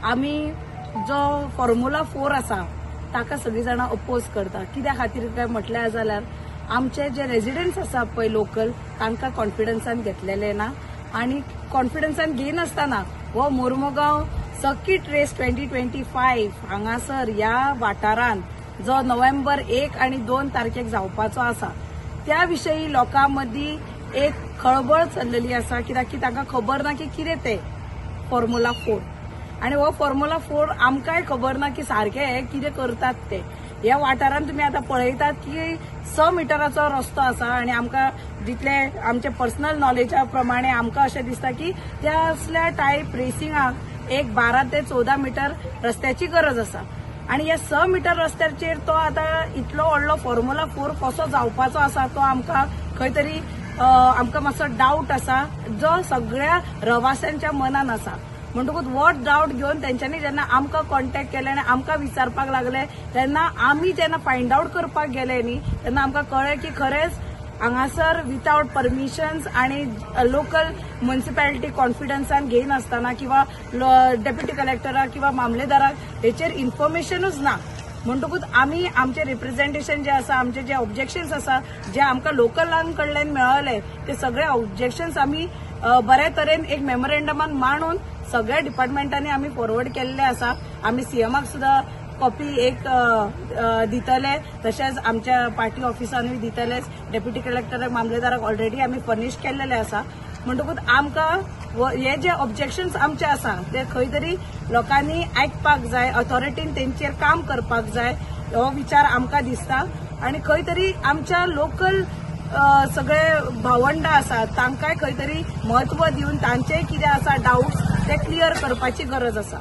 आमी जो फॉर्म्युला 4 आसा ताका सगळीं जाणां अपोज करता. कित्या खातीर काय म्हटल्यार जाल्यार आमचे जे रेजिडंट्स आसा पळय लोकल, तांकां कॉन्फिडन्सान घेतलेले ना आनी कॉन्फिडन्सान घेयनासतना हो मोरमुगांव सर्कीट रेस 2025 हांगासर ह्या वाठारान जो नोव्हेंबर 1 आणि 2 तारखेक जावपाचो आसा त्या विशयी लोकां मदीं एक खळबळ चल्लेली आसा, कित्याक की तांकां खबर ना की कितें तें फॉर्म्युला 4 आनी हो फॉर्म्युला 4 आमकांय खबर ना की सारकें हे कितें करतात ते. ह्या वाठारान तुमी आतां पळयतात की 6 मिटराचो रस्तो आसा आनी आमकां जितले आमचे पर्सनल नॉलेजा प्रमाणे आमकां अशें दिसता की त्या असल्या टायप रेसिंगाक एक 12 ते 14 मिटर रस्त्याची गरज आसा आनी ह्या 6 मिटर रस्त्याचेर तो आतां इतलो व्हडलो फॉर्म्युला 4 कसो जावपाचो आसा तो आमकां खंय तरी आमकां मातसो डावट आसा जो सगळ्या रवास्यांच्या मनान आसा. म्हणटकूच हो डावट घेवन तेंच्यांनी जेन्ना आमकां कॉन्टेक्ट केले आनी आमकां विचारपाक लागले तेन्ना आमी जेन्ना फायंड आवट करपाक गेले न्ही तेन्ना आमकां कळ्ळें की खरेंच हांगासर विथआवट परमिशन्स आनी लोकल म्युनिसिपॅलिटी कॉन्फिडन्सान घेयनासतना किंवा डेप्युटी कलेक्टराक किंवा मामलेदाराक हेचेर इन्फॉर्मेशनूच ना. म्हणटकूच आमी आमचे रिप्रेझेंटेशन जे आसा, आमचे जे ऑब्जेक्शन्स आसा जे आमकां लोकलां कडल्यान मेळ्ळले ते सगळे ऑब्जेक्शन्स आमी बऱ्या तरेन एक मेमोरेंडमान मांडून सगळ्या डिपार्टमेंटांनी आमी फॉरवर्ड केल्ले आसा. आमी सीएमाक सुद्दां कॉपी एक दितले, तशेंच आमच्या पार्टी ऑफिसानूय दितले, डेप्युटी कलेक्टराक मामलेदाराक ऑलरेडी आमी फर्निश केल्लेले आसा. म्हणटकूच आमकां हे जे ऑब्जेक्शन्स आमचे आसा ते खंय तरी लोकांनी आयकपाक जाय, ऑथॉरिटीन तेंचेर काम करपाक जाय हो विचार आमकां दिसता. आनी खंय तरी आमच्या लोकल सगळे भावंडां आसा तांकांय खंय तरी म्हत्व दिवन तांचेय कितें आसा डावट्स ते क्लियर करपाची गरज आसा.